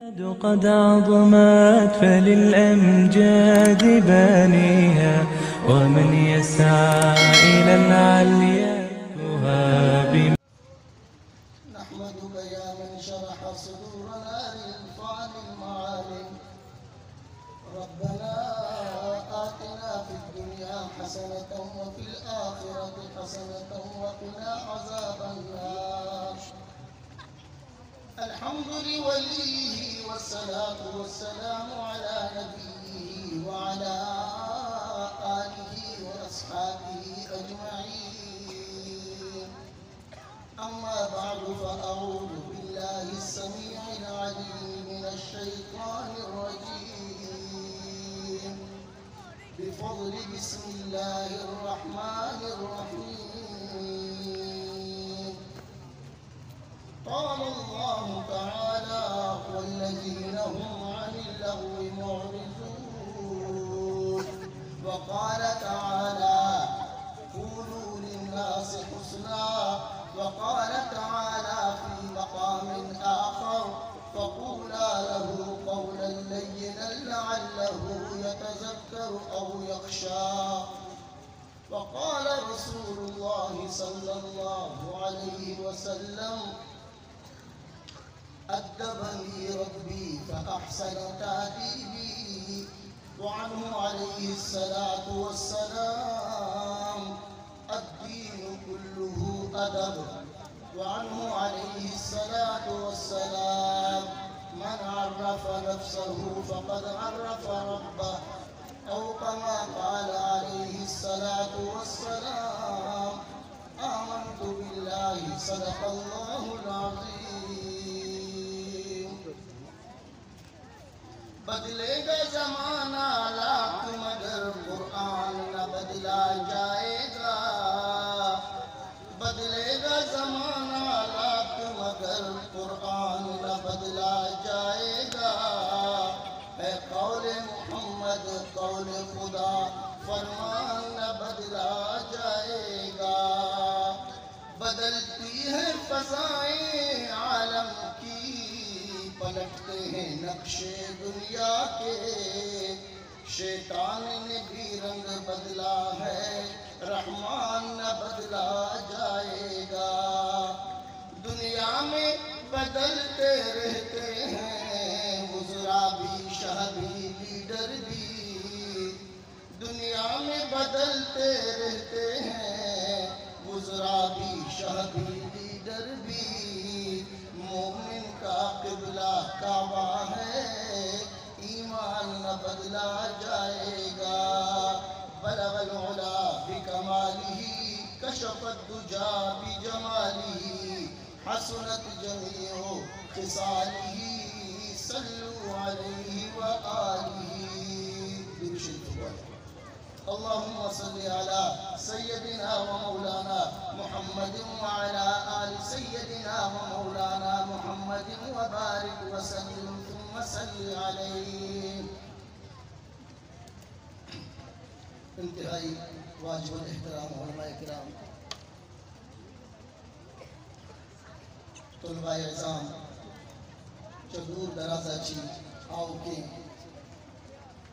قد عظمت فللأمجاد بانيها، ومن يسعى إلى العليا يهاب. نحمدك يا من شرح صدورنا لإلفان المعالم. ربنا آتنا في الدنيا حسنة وفي الآخرة حسنة وقنا عذاب النار. الحمد لوليه والصلاة والسلام على نبيه وعلى آله وأصحابه أجمعين. أما بعد، فأعوذ بالله السميع العليم من الشيطان الرجيم. بفضل بسم الله الرحمن الرحيم. قال الله تعالى: والذين هم عن اللغو معرضون. وقال تعالى: قولوا للناس حسنا. وقال تعالى في مقام آخر: فقولا له قولا لينا لعله يتذكر أو يخشى. وقال رسول الله صلى الله عليه وسلم: أدبني ربي فأحسن تأديبي. وعنه عليه الصلاة والسلام: الدين كله أدب. وعنه عليه الصلاة والسلام: من عرف نفسه فقد عرف ربه. أو كما قال عليه الصلاة والسلام. آمنت بالله، صدق الله العظيم. بدلے گا زمانہ حالات مگر قرآن نہ بدلا جائے گا۔ بدلے گا زمانہ حالات مگر قرآن نہ بدلا جائے گا۔ ہے قول محمد قول خدا، فرمان نہ بدلا جائے گا۔ بدلتی ہیں فضائیں عالم کی، پلٹتے ہیں نقشے دنیا کے۔ شیطان نے بھی رنگ بدلا ہے، رحمان نہ بدلا جائے گا۔ دنیا میں بدلتے رہتے ہیں وزرا بھی، شاہ بھی، لیڈر بھی۔ دنیا میں بدلتے رہتے ہیں وزرا بھی، شاہ بھی، لیڈر بھی۔ مومن کا قبلہ کعبہ ہے، ایمان نہ بدلا جائے گا۔ بلغ العلا بکمالہ، کشف الدجی بجمالہ، حسنت جمیع خصالہ، صلوا علیہ و آلہ۔ درود شریف پڑھیں۔ اللهم صل على سيدنا ومولانا محمد وعلى آل سيدنا ومولانا محمد وبارك وسلم ثم صل عليه. انتہائی واجب الاحترام علماء کرام، طلباء عظام، چہ دور دراز ءَ چہ آؤکیں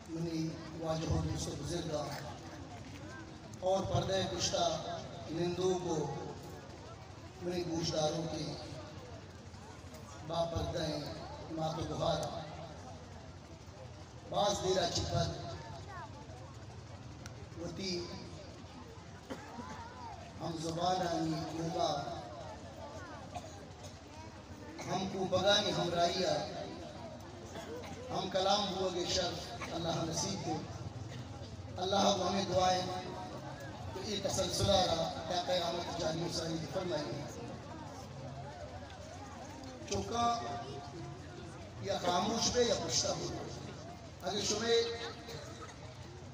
منی واجہ ءُ دوست ءُ بزرگاں اور پردہ ءِ پشت ءَ نندوک ءُ منی گوشداروکیں باپردہیں مات ءُ گہاراں، باز دیر ءَ چہ پد وتی ہم زبانانی گوما، ہم کوپگانی ہمراہی ءَ ہم کلام بوگ ءِ شرف اللہ نصیب کو۔ اللہ ءَ ہمیں دعا ایں کہ اے تسلسل ءَ را تا قیامت جاری ءُ ساری فرمائے۔ چکاں یا خاموش بے یا پشتا بے۔ اگہ شمے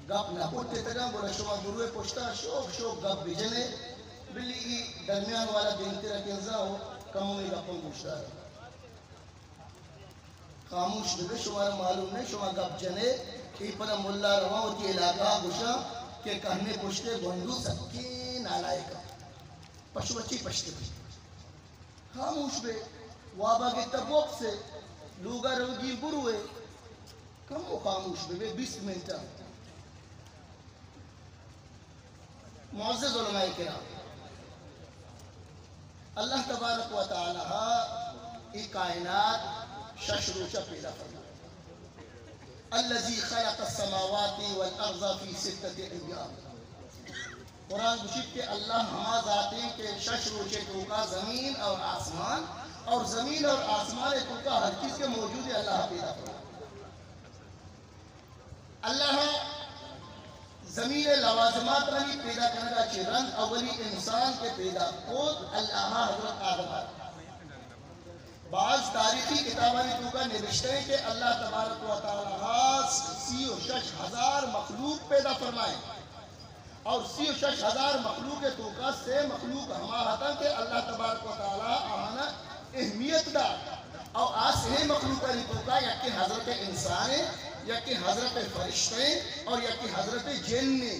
گپ نہ کٹتگاں، گڑا شما بروئے پشتا شوک شوک گپ بجنے، بلی ای درمیان والا دیمتر کنزا ہو کمومی گپاں گوش دار۔ خاموش بے، شمارا معلوم نہیں، شما گپ جنے، ای پدا ملا رواں وتی علاقہ گوشاں کہ کہنے پشتے گونڈو سکیں نالائکا۔ پشو چی پشتے بے؟ خاموش بے، وابا گتا بوکسے۔ لوگا روگی بروے، کمو خاموش ببے، بیست منٹا۔ معزز علماء کرام، اللہ تبارک و تعالی ءَ اے کائنات شش روچا پیدا فرمائے۔ الذي خلق السماوات والأرض في ستة أيام۔ قرآن گوشیت کہ اللہ ہما ذات ایں کہ شش روچے توکا زمین اور آسمان، اور زمین اور آسمان توکا ہر چیز کہ موجود ایں، اللہ پیدا فرمائے۔ اللہ زمین لوازماتانی پیدا کنگا چہ رند اولی انسان کہ پیدا کت، اللہ حضرت آدم ءَ۔ بعض تاریخی کتابانی توکا نبشتہ ایں کہ اللہ تبارک و تعالی ءَ سی و شش ہزار مخلوق پیدا فرمائے، اور سی و شش ہزار مخلوق توکا سے مخلوق ہما ہتاں کہ اللہ تبارک و تعالی آہانا اہمیت دات، اور آ سے مخلوقانی توکا یکے حضرت انسان ایں، یکے حضرت فرشتہ ایں، اور یکے حضرت جن ایں۔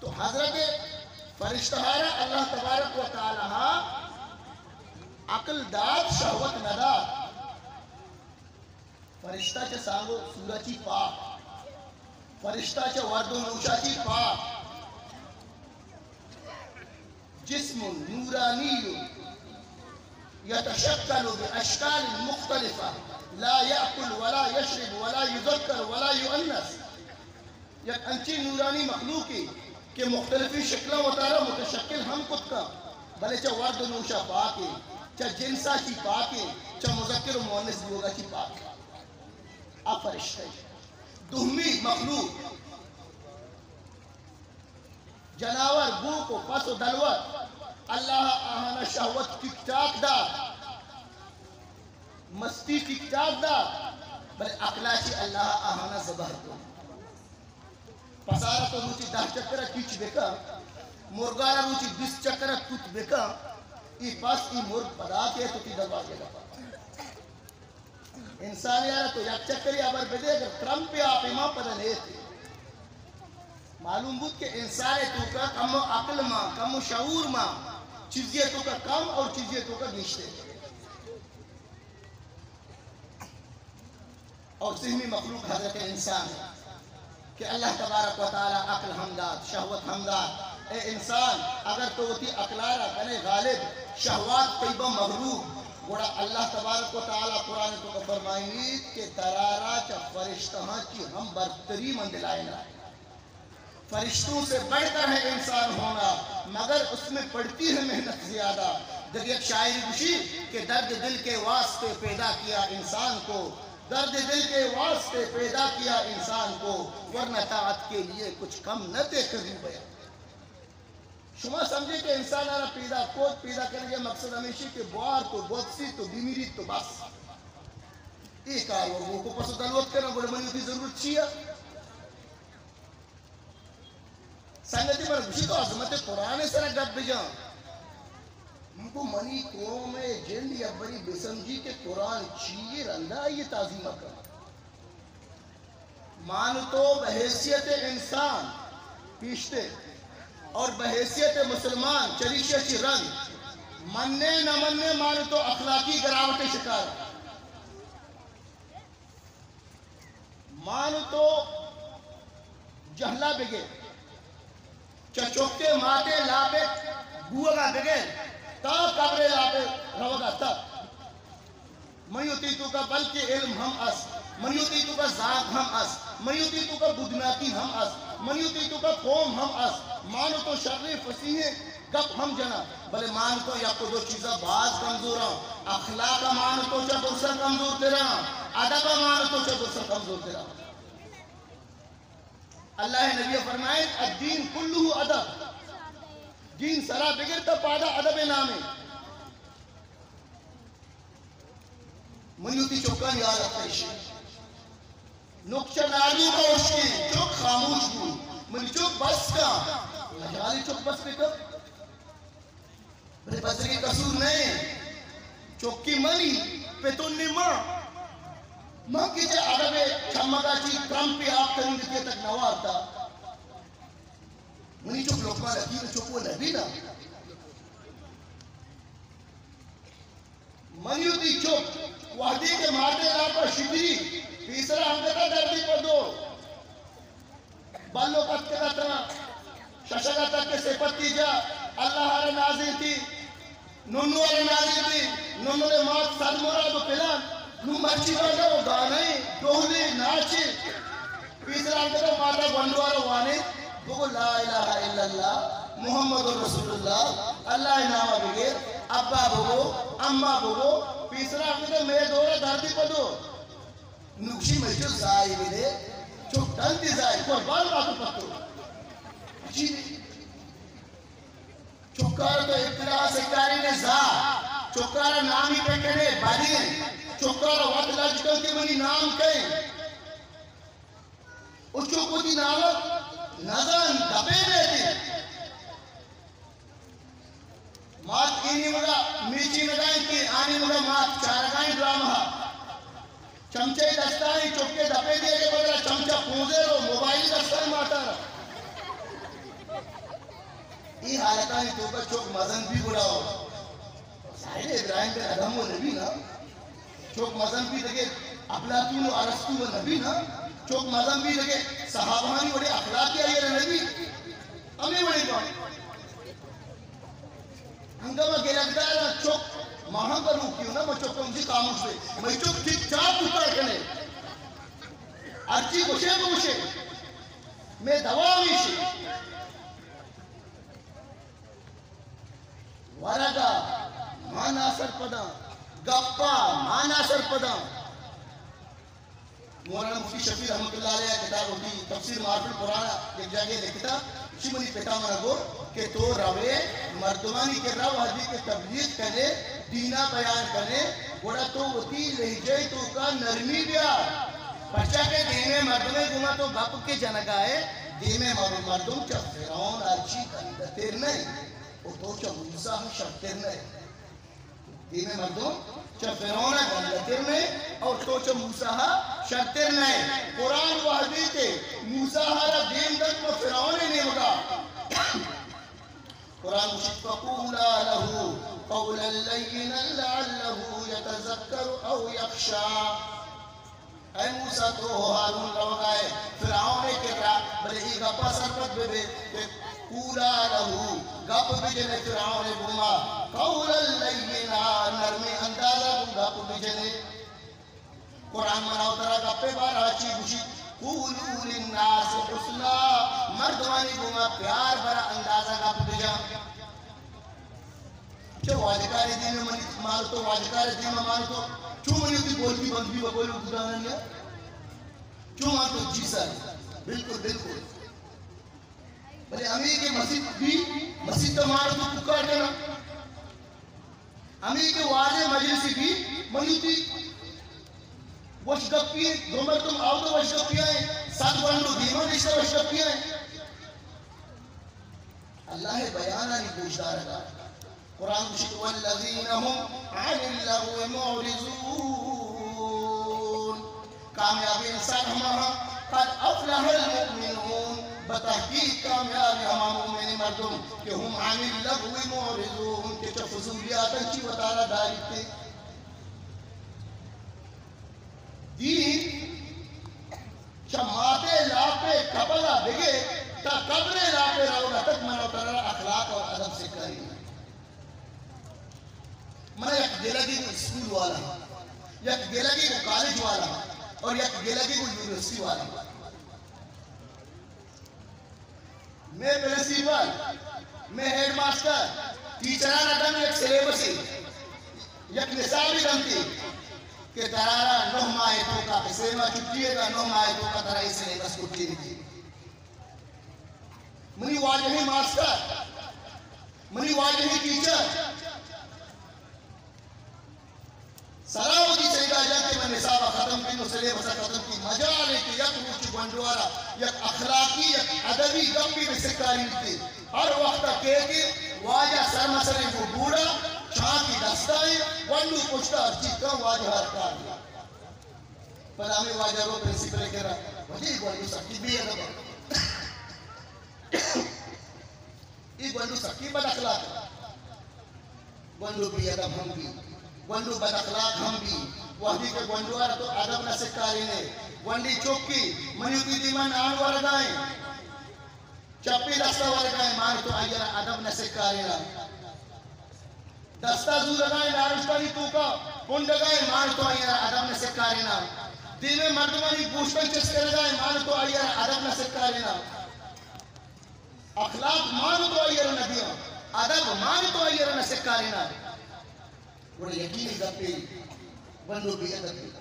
تو حضرت فرشتہ ءَ را اللہ تبارک و تعالی ءَ عقل دات، شہوت نہ دات۔ فرشتہ چہ سانگ و سورا چی پاک، فرشتہ چہ ورد و نوشا چی پاک۔ جسم نورانی يتشكل بأشكال مختلفة، لا يأكل ولا يشرب ولا يذكر ولا يؤنث۔ یک انچیں نورانی مخلوقے کہ مختلفیں شکلاں وتارا متشکل ہم کت کن، بلے چہ ورد و نوشا پاک ایں، چہ جنسا چی پاک ایں، چہ مذکر و مؤنث بوگا چی پاک ایں۔ آ فرشتہ ایں۔ دومی مخلوق، جناور، بوک و پس و دلوت، اللہ آہانا شہوت ٹک ٹاک دات، مستی ٹک ٹاک دات، بلے عقلا چی اللہ آہانا زبہر کت۔ پسارا تو روچی دہ چکرا کیچ بکن، مرگارا روچی بیست چکرا توت بکن، ای پس ای مرگ پدا کئیت تو تی دروازگا پا۔ انسانے ءَ را تو یک چکرے ہبر بدے، اگر ترمپے آپ ءَ مان پدا نیت۔ معلوم بوت کہ انسان ءِ توکا کمو عقل مان، کمو شعور مان، چیزے ءِ توکا کم اور چیزے ءِ توکا گیشتر۔ اور سہمی مخلوق حضرت انسان ایں کہ اللہ تبارک و تعالی عقل ہم دات، شہوت ہم دات۔ اے انسان، اگر تو وتی عقل ءَ را کنے غالب، شہوات تئی بہ مغلوب، گڑا اللہ تبارک و تعالی قرآن ءِ توکا فرمائینیت کہ ترا را چہ فرشتہاں چی ہم برتری من دلائیناں۔ فرشتوں سے بڑھ کر ہے انسان ہونا، مگر اس میں پڑتی ہے محنت زیادہ۔ دگہ یک شاعرے گوشی کہ درد دل کے واسطے پیدا کیا انسان کو، درد دل کے واسطے پیدا کیا انسان کو، ورنہ طاعت کے لیے کچھ کم نہ تھے کبھی بیاں۔ شما سمجھے کہ انسان ءَ را پیدا کت، پیدا کنگ ءِ مقصد ہمیشی کہ بوار تو، بوکسی تو، بمیری تو، بس۔ اے کار ور بوکو پس و دلوت کناں، گڑا منی وتی ضرورت چی ءَ؟ سنگتے من گوشی تو عظمت قرآن ءِ سرا گپ بجن۔ من گو منی قوم ءِ جند یک بری بسمجھی کہ قرآن چی ءَ، رندا آئی ءِ تعظیم ءَ کن۔ مان تو بحیثیت انسان پیشتے اور بحیثیت مسلمان چریشی چی رنگ، مننے نہ مننے مان تو اخلاقی گراوٹ شکار۔ مان تو جہلا بگر، چہ چکے ماتے لاپے بوگا بگر، تا قبرے لاپے روگا تک۔ منی و تئی توکا بلکہ علم ہم است، منی و تئی توکا زانت ہم است، منی و تئی توکا بدناتی ہم است، منی و تئی توکا قوم ہم است۔ مان تو شریں فصیحیں گپ ہم جناں، بلے مان تو یک و دو چیزا باز کمزوراں۔ اخلاق مان تو چہ درساں کمزور تراں، ادب مان تو چہ درساں کمزور تراں۔ اللہ ءِ نبی فرمائیت، الدین کلہ ادب، دین سرا بگر تا پادا ادب نامے۔ منی وتی چکانی حالت ایش۔ نک چہ نالو کا اشکیں، چک خاموش بو۔ منی چک بس کا۔ مجالی چک بس بکا۔ بلے بزگی قصور نہ۔ چکی منی، پتونی ما۔ من کہ چہ ادب چمگا چی ترمپی آپ ترین دکے تک نوارتا۔ منی چک لقمان حکیم چک و نبی نا۔ منی وتی چک وہدے کہ مات ءِ لاپ ءَ شتری، پیسرا انگت ءَ دردی پدو۔ بلوک اتکگ اتاں، ششگ ءَ تک کہ سپتی جا، اللہ ءَ را نازینتی، ننو ءَ را نازینتی، ننو ءِ مات صد مراد و پلان، نوں مرچی باندا و گانے، ڈولے، ناچے۔ پیسرا انگت ءَ ماتا گونڈو ءَ را وانینت، بگو لا الہ الا اللہ، محمد رسول اللہ، اللہ ءِ نام ءَ بگر، ابا بگو، اما بگو، پیسرا انگت ءَ مئے دور ءَ دردی پدو۔ نوکشی مئے چو زائی بدے، چو ڈنتی زائی، قربان باتو پتو۔ جی۔ چکار تو ابتدا سکاری نے زا، چکار نامی پہ کنے بدی، چکار وت لج کن کہ منی نام کئے۔ او چک وتی نام نزان دپے بیتی۔ مات اے نیمگا میچی نگائیں کہ آ نیمگا مات چارگائیں ڈرامہ۔ چمچے دستائیں چکے دپے دیگے بدلا چمچہ پونزے رو موبائل دستائیں ماتارا۔ اے حالتانی توکا چک مزن بی گڑا ہو۔ ظاہر ہے ابراہیم بن ادم و نبی نا۔ چک مزن بی دگہ افلاطون و ارسطو و نبی نا۔ چک مزن بی دگہ صحابہانی وڑے اخلاقی آئی نبی۔ ہمیں وڑے بان۔ انگا ما گلگدار چک ماہاں بلوکی نا، ما چک ہم جی خاموش بے۔ میں چک ٹھیک ٹھاک اتار کنے۔ ہرچی گوشے گوشے۔ میں دوا میشی۔ ورگا ما ناسرپداں، گپا ما ناسرپداں۔ مولانا مفتی شفیع رحمت اللہ علیہ کتاب ہوتی تفسیر معارف القرآن یک جاگے لکھتا، شی منی پتا منا گو کہ تو روے مردمانی کرا وہدی کہ تبلیغ کنے، دینا بیان کنے، گڑا تو وتی لہجہ توکا نرمی بیا۔ پرچا کہ دیمے مردمے گوما تو گپ کہ جنگائے، دیمے مر-، مردم چا فرعون آچی گندتر نہیں۔ و تو چہ موسیٰ ہم شرتر نہ ئے۔ دیمے مردم چہ فرعون ءَ گندتر نہ ئے اور تو چہ موسیٰ ءَ شرتر نہ ئے۔ قرآن وہدے کہ موسیٰ ءَ را دیم دنت پہ فرعون ءِ نیمگا۔ قرآن گوشیت، فقولا له قولا لینا لعله یتذکر او یخشی۔ اے موسیٰ، تو و ہارون روگا ئے فرعون ءِ کرا، بلے اے گپا سرپد بہ بے کہ قولا له، گپ بجنے فرعون ءِ گوما، قولا لینا، نرمیں اندازا گوں گپ بجنے۔ قرآن منا و ترا گپے بارا چی گوشیت؟ قولوا للناس حسنا، مردمانی گوما پیار برا اندازا گپ بجن۔ چہ واجکارے دیما منی مانو تو، واجکارے دیما مانو تو، چو منی وتی بولتی بند بی و بولو گدانا نیا۔ چو مانو تو، جی سر، بالکل، بالکل۔ بلے ہمے کہ مسیت بی، مسیت مانو تو پکار کنا۔ ہمے کہ واجہ مجلس بی، منی وتی وش گپی، دو مردم آؤ تو وش گپی آئے، صد گنڈو دیما نشتہ وش گپی آئے۔ اللہ ءِ بیانانی گوشدارگا۔ قرآن گوشیت، والذین هم عن اللغو معرضون۔ کامیابیں انسان ہما ہاں، قد افلح المؤمنون، بتحقیق کامیاب ہما مومن مردم کہ هم عن اللغو معرضون، کہ چہ فضولیاتاں چی وتارا داریت۔ دین چہ مات ءِ لاپ ءِ کپگ ءَ بگر تا قبر ءِ لاپ ءِ روگ ءَ تک من ءُ ترا اخلاق اور ادب سکاری۔ من یک گلگی گوں اسکول والا، یک گلگی گوں کالج والا اور یک گلگی گوں یونیورسٹی والا۔ مئے پرنسپل، مئے ہیڈ ماسٹر، ٹیچران ءَ دنت یک سلیبسے، یک نصابے دنت کہ ترا را نہ ماہ ءِ توکا، کہ سے ماہ چھٹی ءَ، نہ ماہ ءِ توکا ترا اے سلیبس کٹی بیت۔ منی واجہیں ماسٹر، منی واجہیں ٹیچر، سلامتی سیدا جنت کہ من نصاب ءَ ختم کن ءُ سلیبس ءَ ختم کن۔ مجال اِنت کہ یک روچ گونڈو ءَ را یک اخلاقی، یک ادبی گپے بہ سکاری بیت۔ ہر وخت ءَ کئیت کہ واجہ سرمسریں گوں بورڈ ءَ، چانکی دست ءَ اِنت، گونڈو پشت ءَ ہرچی کن واجہ ءَ را کار دیت۔ پدا ہمے واجہ رو پرنسپل ءِ کرا، واجہ اے گونڈو سکی بے ادب اِنت۔ اے گونڈو سکی بد اخلاق اِنت۔ گونڈو بے ادب ہم بیت، گونڈو بد اخلاق ہم بی۔ وہدے کہ گونڈو ءَ را تو ادب نہ سکارین ئے، گونڈیں چکے منی وتی دیما نان ورگا ایں، چپی دستا ورگا ایں، مان تو آئی ءَ را ادب نہ سکارین ئے۔ دستا زورگا ایں، نارشتانی توکا پنڈگا ایں، مان تو آئی ءَ را ادب نہ سکارین ئے۔ دیمے مردمانی گوشتن چست کنگا ایں، مان تو آئی ءَ را ادب نہ سکارین ئے۔ اخلاق مان تو آئی ءَ را نہ دیاں، ادب مان تو آئی ءَ را نہ سکارین ئے۔ گڑا یقینی گپے، گونڈو بے ادب بیت۔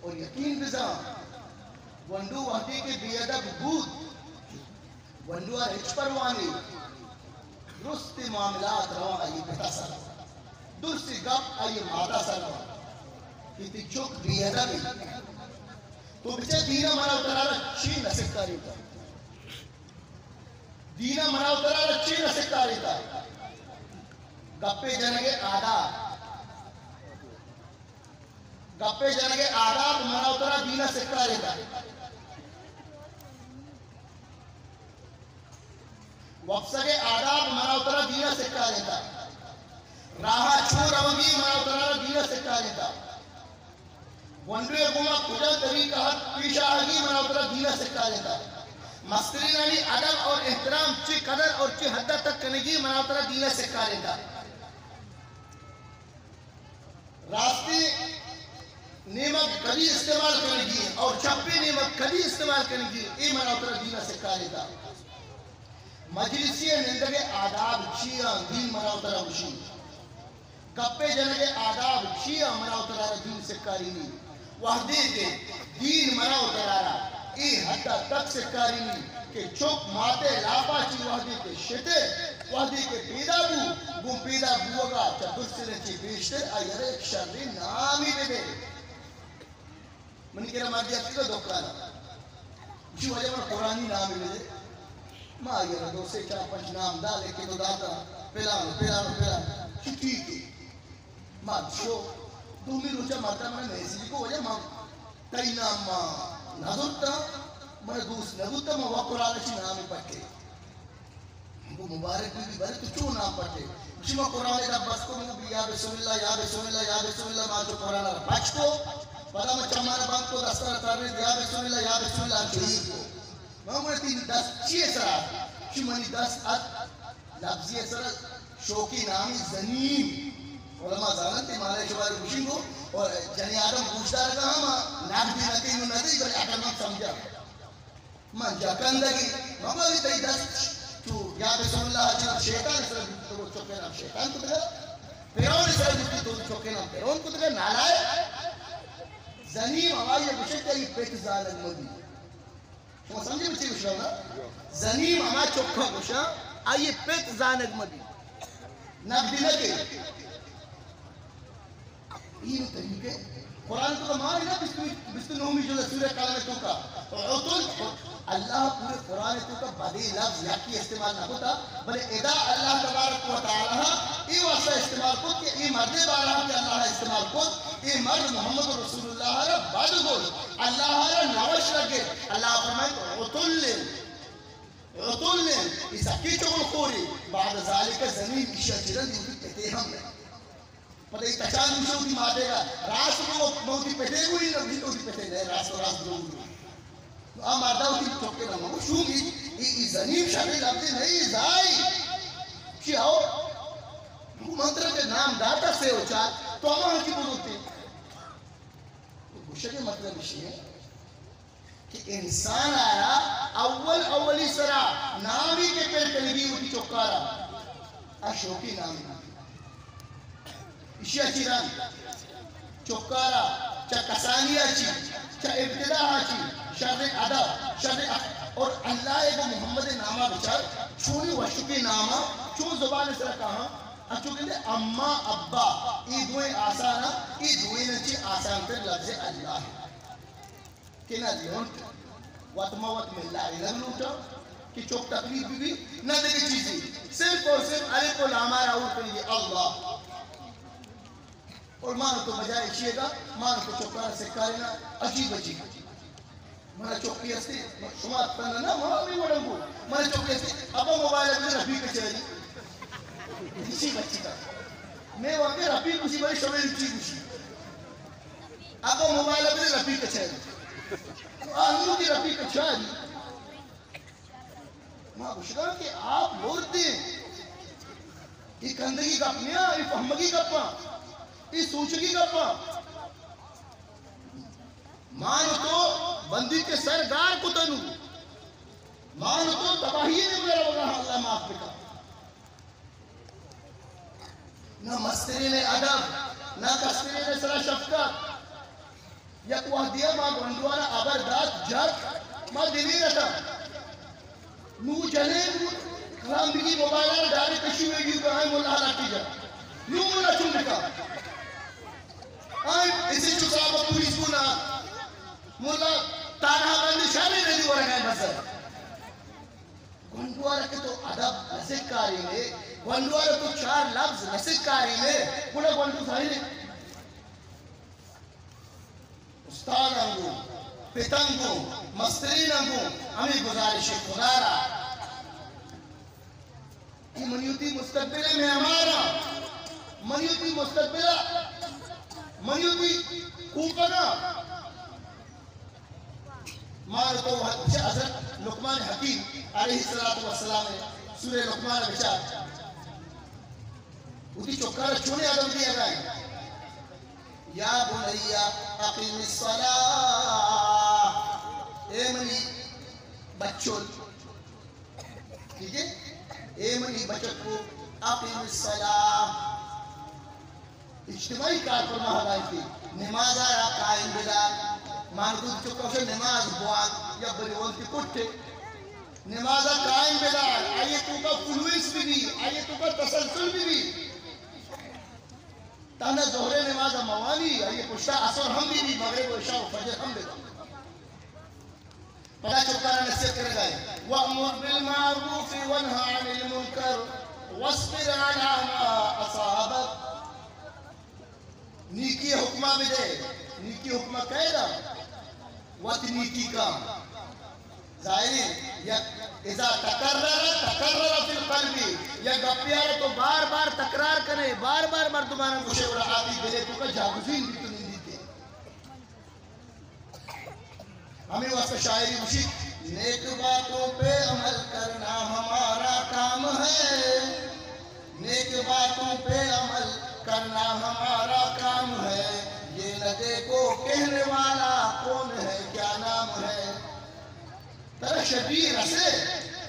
اور یقین بزاں، گونڈو وہدے کہ بے ادب بوت، گونڈو ءَ را ہچ پرواہ نی، درستیں معاملات رواں آئی پتا سر، درستیں گپ آئی ماتا سر رواں کہ تئی چک بے ادب انت۔ تو بچار دین ءَ منا و ترا را چی نہ سکاریتا؟ دین ءَ منا و ترا را چی نہ سکاریتا؟ گپے جنگے آداب۔ گپے جنگے آداب منا و ترا دین ءَ سکاریتا۔ وپسگے آداب منا و ترا دین ءَ سکاریتا۔ راہ ءَ چون روگی منا و ترا را دین ءَ سکاریتا۔ گونڈوے گوما کجا طریقہ ات پیش آہگی منا و ترا دین ءَ سکاریتا۔ مسترینانی ادب اور احترام چی قدر اور چی حد تک کنگی منا و ترا دین ءَ سکاریتا۔ راستی نیمگ کدی استعمال کنگی اور چپی نیمگ کدی استعمال کنگی، اے منا و ترا دین ءَ سکاریتا۔ مجلسی ءَ نندگے آداب چی آں، دین منا و ترا گوشی۔ گپے جنگے آداب چی آں، منا و ترا را دین سکارینی۔ وہدے کہ دین منا و ترا را اے حد ءَ تک سکارینی کہ چک ماتے لاپا چی وہدے کہ شتے، وہدے کہ پیدا بو، گوں پیدا بوگا چہ درسل چی پیشتر آئی ءَ را یک شریں نامی بہ دے۔ منی کرا مردے اتکگ دکان ءَ۔ گوشی، واجہ منا قرآنی نامے بدے۔ ما آئی ءَ را دو سے چار پنچ نام دا، لکھ تو داتا، پلان و پلان و پلان۔ گوشی، ٹھیک ہے۔ ما شو، دومی روچا مرد ءَ منا میسج کو، واجہ ما تئی نام ما نہ زرتا، منا دوست نہ بوتا، ما وا قرآن چی نامے پٹے۔ گو مبارک بی بی، بلے تو چون نام پٹے؟ گوشی، ما قرآن ءَ دپ بس کو، من گو یا بسم اللہ، یا بسم اللہ، یا بسم اللہ، ما چو قرآن ءَ پچ کو، پدا ما چمان بند کو، دست ءَ ترنے، یا بسم اللہ، یا بسم اللہ، چو ایر کو۔ من گو تئی دست چی سرا؟ گوشی، منی دست ات لفظی سرا، شوکی نامی زنیم۔ علماء زاننت معنی شمارے گوشی گو، اور جنی آدم گوشدارگا ہم نقدی نتی نو ندی، بلے عقل مند سمجھا۔ من جا کندگی، مگوی تئی دست چو یا بسم اللہ چو شیطان سر بوتی تو چکے نام شیطان کتگا، فرعون سر بوتی تو چکے نام فرعون کتگا، نالائق۔ زنیم ہمائی گوشے کہ ای پت زانگ مبی۔ شما سمجھے من چی گوشاں نا؟ زنیم ہما چکا گوشاں، آئی پت زانگ مبی۔ نقدی نہ کے۔ اے نو طریقے۔ قرآن تو کا مانے نا، بیست، بیست و نہمی جلد سورہ قلم تو کا۔ عتل، اللہ پورے قرآن تو کا بدے لفظ یکی استعمال نہ کتا، بلے ادا اللہ تبارک و تعالی اے واسطہ استعمال کت کہ اے مردے بارہ کہ اللہ استعمال کت، اے مرد محمد رسول اللہ را بد گوشت، اللہ را نوش لگے۔ اللہ فرمائے، عتل، عتل، اے سکی چغل خوری، بعد ذالک زنیم، ایشا چرندی پتے ہم نہیں۔ پدا اے تچان گوشے وتی ماتے گا، راست گو، من وتی پتے گو، اے نہ گوشی تو وتی پتے نہ، راست و راست دروگ گو۔ آ مردا وتی چکے نام گو، شوم ای، ای، ای زنیم شریں لفظے نہ، ای زائی۔ چی ہو؟ گو من ترا کہ نام داتا سے و چار، تو ہما ہنچی بزرتے۔ تو گوشگے مطلب اشی ہے۔ کہ انسان آرا اول اولی سرا نامی کہ پر کنگی وتی چکارا، اشوکی نامی۔ اشیا چی رند؟ چکارا چہ کسانی چی، چہ ابتدا چی، شر ادب، شر اخ-، اور اللہ ء گو محمد ناما بچار، چونی وشکی ناما، چون زبان سرا کہاں، اچو کہندے اما ابا، ای دوئیں آسانا، ای دوئیں چی آسان تر لفظ اللہ ہے۔ کہ نہ لونٹ وت ما وت ملائینگ لوٹاں کہ چک تکلیف بہ بی، نہ دگہ چیزے، صرف اور صرف الف و لام ء را اور کنگی اللہ۔ اور مان تو بجائے چیے گا، مان تو چکا سکارے نا عجیب عجیب۔ منا چکی ہستی، شما تن نہ، ما بھی وڑنگو۔ منا چکی ہستی، ابا موبائل ابھی رفیق چاری۔ اسی بچی کا۔ میں واقعی رفیق گوشی، بلے شمے روچی گوشی۔ اگاں موبائل ءَ بدے رفیق ءَ چاری۔ آ ہنو کہ رفیق ءَ چاری۔ ما گوشگاں کہ آپ مردیں۔ اے کندگی گپ نیاں، اے فہمگی گپاں، اے سوچگی گپاں۔ مان تو بندی کے سر گار کتنو۔ مان تو تباہی میں روگا، اللہ معاف بکا۔ نہ مسترین ادب، نہ کسترین سرا شفقت۔ یک وہدے ءَ ما گونڈوان ءَ ہبر دات، جت، ما دلیر اتاں۔ نوں جنین بوت، کلام بگی موبائل ءَ ڈائریکٹ کشی ویڈیو کا، آئیں ملا ءَ لٹی جا۔ نوں ملا چون بکا؟ آئیں ایس ایچ او صاحب پولیس کو نا، ملا تانہ بند شامی ندی ورگائیں بزر۔ گونڈوار کہ تو ادب نہ سکاری نے، گونڈوار تو چار لفظ نہ سکاری نے، گڑا گونڈو ظاہر ہے۔ استاداں گوں، پتاں گوں، مستریناں گوں ہمے گزارش خدا را۔ اے منی وتی مستقبل ءِ معماراں، منی وتی مستقبل ءِ، منی وتی کوپگاں۔ مار تو چہ حضرت لقمان حکیم علیہ الصلوۃ والسلام ءِ سورہ لقمان ءَ بچار۔ وتی چکار چونے ادب دیگا ہے۔ یا بنی اقم الصلاۃ، اے منی بچل، ٹھیک ہے، اے منی بچکو، اقم الصلاۃ، اجتماعی کار پر مہا دائیں کہ نماز ءَ را قائم بدار۔ مردم چکا نماز بوان یا بری وانتی کٹے، نماز ءَ قائم بدار، آئی توکا فلوئنس بی بی، آئی توکا تسلسل بی بی۔ تہنا ظہر نماز ءَ موانی، آئی پشتا عصر ہم بی بی، مغرب و عشاء و فجر ہم بی بی۔ پدا چکانا نصیحت کرگا ہے، وأمر بالمعروف وانه عن المنکر واصبر علی ما اصابک۔ نیکی حکمہ بدے، نیکی حکمہ کئے دا؟ وت نیکی کا۔ ظاہر ہے، یک اذا تکرر، تکرر فی القلب، یک گپے ءَ را تو بار بار تکرار کنے، بار بار مردماناں گوشے، گڑا آتی دلے توکا جاگزین بیت و نندیتے۔ ہمے واسطہ شاعری گوشی، نیک باتوں پہ عمل کرنا ہمارا کام ہے، نیک باتوں پہ عمل کرنا ہمارا کام ہے، یہ نہ دیکھو کہنے والا کون ہے، کیا نام ہے۔ ترا شری رسے،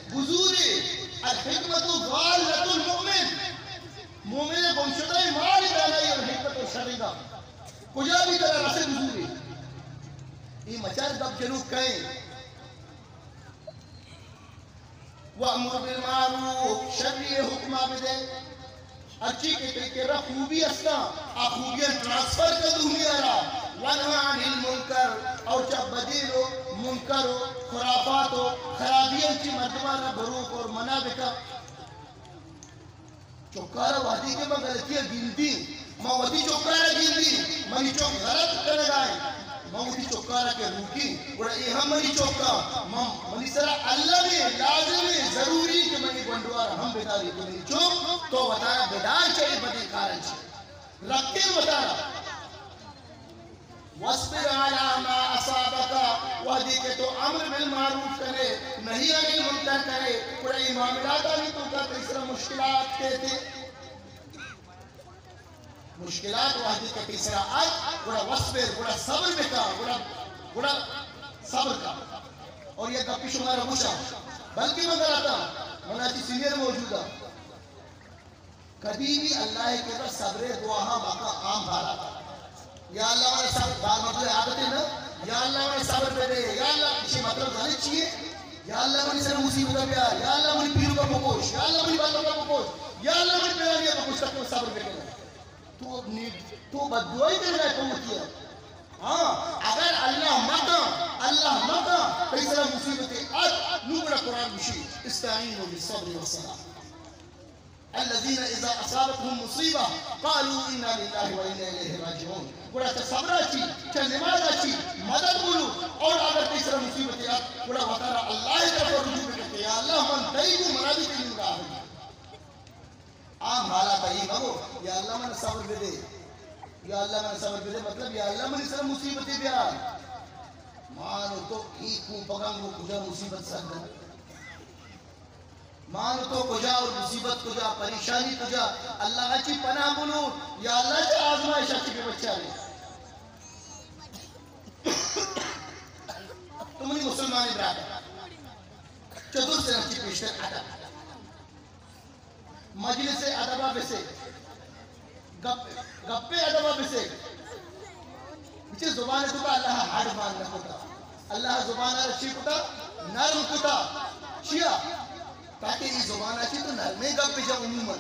بزوری، الحکمت ضالۃ المؤمن۔ مومن گمشدہ مال دانائی اور حکمت و شری دا۔ کجا بی ترا رسے بزوری۔ اے مچار گپ جنوک کئے۔ وأمر بالمعروف، شری حکمہ بدے۔ ہرچی کہ تئی کرا خوبی استا، آ خوبیاں ٹرانسفر کن دومی ءَ را۔ وانه عن المنکر، اور چہ بدین و منکر و خرافات و خرابیاں چی مردمانا بروک اور منع بکا۔ چکارا وہدی کہ من غلطی ءَ گندی، من وتی چکارا گندی، منی چک غلط کنگا ہے، من وتی چکارا کہ روکی، گڑا اے ہم منی چکا، من، منی سرا المی، لازمی، ضروری کہ منی گونڈوار ہم بداری کہ منی چک تو وتارا بدار چہ اے بدیں کارا چی۔ رکھے وتارا۔ واصبر علی ما اصابک، وہدی کہ تو امر بالمعروف کرے، نہی عن المنکر کرے، گڑا اے معاملاتانی توکا تئی سرا مشکلات کیتے۔ مشکلات وہدی کہ تئی سرا ات، گڑا واصبر، گڑا صبر بکا، گڑا، گڑا صبر کا۔ اور یہ گپی شمارا گوشا، بلکہ من غلطاں، منا چی سینئر موجود ہے۔ کدی بھی اللہ ءِ کرا صبر ءِ دعا ہاں مکن عام حالات۔ یا اللہ منا صبر، بعض مردم عادت ہے نا، یا اللہ منا صبر بدے، یا اللہ، اسی مطلب زانے چی ہے؟ یا اللہ منی سر مصیبت بیا، یا اللہ منی پیرک ءَ بکش، یا اللہ منی بلک ءَ بکش، یا اللہ منی پلانی ءَ بکش، تک صبر بکن۔ تو نی، تو بددعائی کرنا ہے تو مکیا۔ ہاں، اگر اللہ مکن، اللہ مکن، تئی سرا مصیبت ات، نو گڑا قرآن گوشی، استعینوا بالصبر والصلاۃ۔ الذين إذا أصابتهم مصيبة قالوا إنا لله وإنا إليه راجعون۔ گڑا چہ صبر ءَ چی، چہ نماز ءَ چی، مدد بولو، اور اگر تئی سرا مصیبت ات، گڑا وتارا اللہ ءِ طرف رجوع بکن کہ یا اللہ من تئی گوں، منا بھی تئی گوں راہ۔ عام حالات ءَ اے مگو، یا اللہ من صبر بدے، یا اللہ من صبر بدے، مطلب یا اللہ منی سر مصیبت بیار۔ مان تو ای کو پگنگ و کجا مصیبت سر دن۔ مان تو کجا اور مصیبت کجا، پریشانی کجا، اللہ چی پناہ بلو، یا اللہ چی آزمائش چی بے بچا رہے۔ تو منی مسلمانی برادر، چطور سے ہم چی پیشتر ادب۔ مجلس ادبا بسے، گپ، گپ ادبا بسے۔ بچے زبان کتا اللہ ہڈ مان نہ کتا۔ اللہ زبان را چی کتا؟ نرم کتا۔ چیا؟ تاکہ ای زبان چی تو نرمیں گپ بجا عموماً۔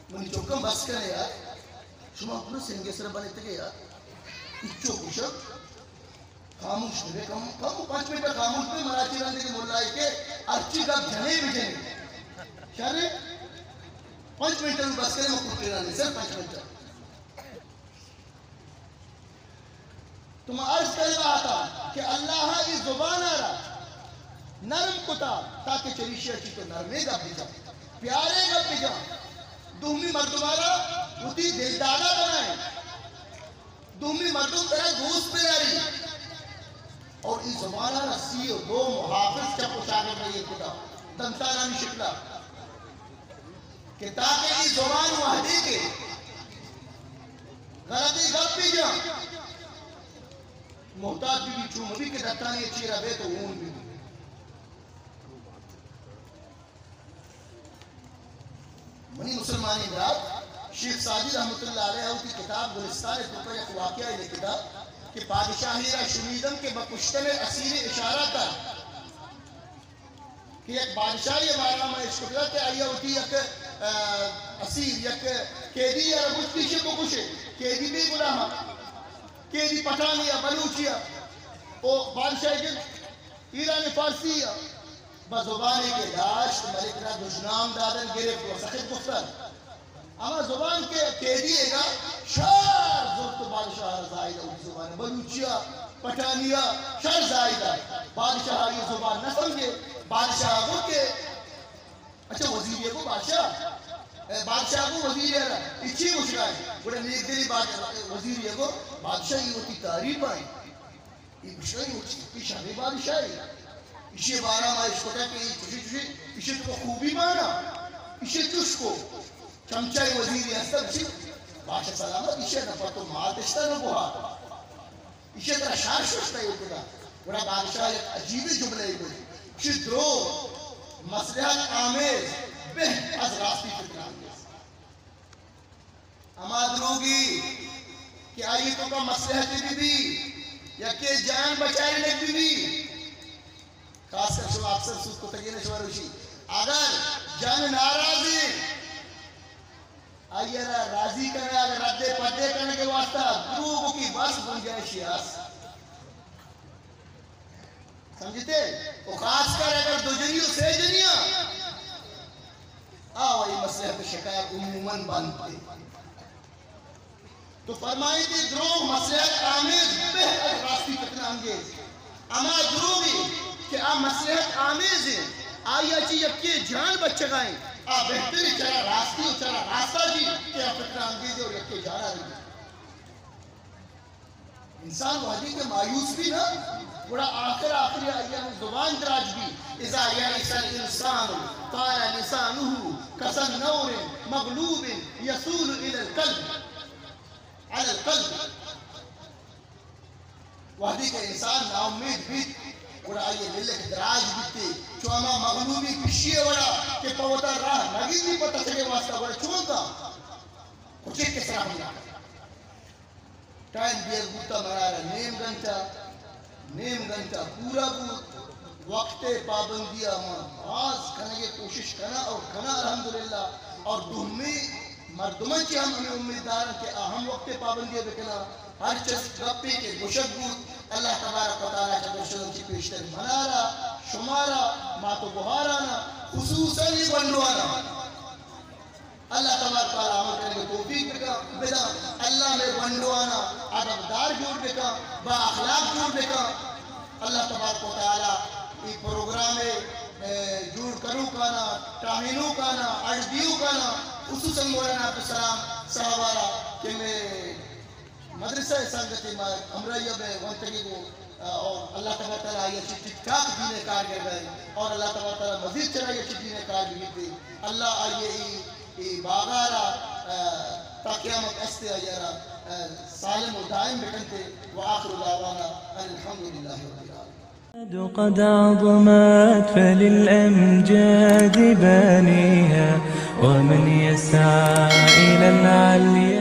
منی چکم بس کنے یار۔ شما پورا سنگے سر بنے تگے یار۔ اچو کشک۔ خاموش بے، کم، کم پنچ منٹ خاموش بے، مراچی رندے کہ ملائی کے ارچی گپ جنے بجنے۔ شر، پنچ منٹ بس کرے، میں کتے رہنے، صرف پنچ منٹ۔ تو میں عرض کرے آتا کہ اللہ ای زبان را نرم کتا تاکہ چریشی چی تو نرمے گپ بجا، پیارے گپ بجا، دومی مردمارا وتی دل دادا بنائیں۔ دومی مردم ترا دوست بداری۔ اور ای زبان را سی و دو محافظ چپ و چاگرد یہ کتا، دنتانانی شکلا، کہ تاکہ ای زبان وحدی کے غلطی گپ بجا، محتاط بی، چون بی کہ دتانی چیرا بے تو اون بی۔ منی مسلمانی برات، شیخ ساجد رحمت اللہ علیہ وتی کتاب گلستان توکا یک واقعہ لکھتا کہ بادشاہی را شنیدم کہ بہ کشتن اسیر اشارہ کر کہ یک بادشاہی بارا ما اشکتا کہ آیا وتی یک، آ، اسیر، یک قیدی یا گشتی شے بکشے، قیدی بے گناہ، قیدی پٹھانی یا بلوچی یا، او بادشاہی ایرانی فارسی ء بہ زبانے کہ داشت، ملک را دژنام دادن گرفت و سخت گفتن۔ ہما زبان کہ قیدی ء گا شر زرت و بادشاہ را زاہد اولی زبان بلوچی ء پٹھانی ء شر زاہد ء بادشاہ ء یہ زبان نہ سمجھے۔ بادشاہ گو کہ اچھا وزیر یہ گو بادشاہ، اے بادشاہ گو وزیر ء را اچھی مشکل ہے۔ گڑا نیک دلی باد-، وزیر یہ گو بادشاہ یہ وتی تعریف آئی۔ ای گوشگا ای وتی شریں بادشاہے۔ ایشی بارا ما اشکتا کہ ای چوشی چوشی، ایشی تو خوبی مانا، ایشی چوش کو۔ چمچہ وزیری ہستا گوشی، بادشاہ سلامت، ایشی نفر تو مات اشتا نہ گوہا۔ ایشی ترا شار شوشتا ای کتا۔ گڑا بادشاہ یک عجیب جملہ ای گوشی۔ گوشی درو مصلحت آمیز بہ از راستی فتنہ آمیز۔ ہما دروگی کہ آئی توکا مصلحت بہ بی، یکے جان بچائینگ بہ بی۔ خاص کر شما اکثر سوت کتگین شما روشی۔ اگر جن ناراضی، آئی را راضی کنگ، اگر رد پدے کنگ کے واسطہ دروگ کی بس گنجائشی است۔ سمجھتے؟ و خاص کر اگر دو جنی و سے جنی آ، آ وہی مصلحت شکار عموماً بنتے۔ تو فرمائیتے دروغ مصلحت آمیز بہ از راستی فتنہ انگیز۔ اما دروغی کہ آ مصلحت آمیز ہیں، آئی چی یکی جان بچگائیں، آ بہتری چرا راستی و چرا راستہ جی کہ آ فتنہ انگیز اور یکی جانا رہی۔ انسان وہدی کہ مایوس بی نا، گڑا آخر آخری آئی ہم زبان دراج بی۔ اذا یئس الانسان طار لسانه کسنور مغلوب یصول الی القلب، علی القلب۔ وہدی کہ انسان ناامید بیت، گڑا آئی دل کہ دراج بیتے، چو ہما مغلوبی پشی وڑا کہ پہ وتا راہ نگندی پہ تچگے واسطہ، گڑا چون کا؟ کچک کے سرا ہم نہ۔ ٹائم دیگ بوتا منارا نیم گھنٹہ، نیم گھنٹہ پورا بوت۔ وقت پابندی ء من باز کنگے کوشش کنا اور کنا الحمدللہ۔ اور دومی مردماں چی ہم ہمیں امید دارن کہ آ ہم وقت پابندی ء بکنا۔ ہر چس گپے کہ گوشگ بوت، اللہ تبارک و تعالی چہ درشتاں چی پیشتر منارا، شمارا، مات و گہارانا، خصوصاً یہ گونڈوانا۔ اللہ تبارک و تعالی عمل کنگ توفیق بکا، بدا۔ اللہ مئے گونڈوانا ادبدار جوڑ بکا، با اخلاق جوڑ بکا۔ اللہ تبارک و تعالی ای پروگرام اے، جوڑ کروکانا، ٹاہینوکانا، اڑ دیوکانا، خصوصاً مولانا عبدالسلام صاحب آرا کہ مئے مدرسہ سنگت ما ہمراہی بے ونتگی کو، اور اللہ تبارک تعالیٰ آئی اچھی ٹھیک ٹھاک دین کار گر گئے، اور اللہ تبارک تعالیٰ مزید چلائی اچھی دین کار بھی دے۔ اللہ آئی ای، ای باغارا، آ، تا قیامت استے آئی را، آ، سالم و دائم بکنتے۔ وآخر دعوانا ان الحمد للہ رب العالمین۔ قد عظمت فللأمجاد بانيها، ومن يسعى إلى العلي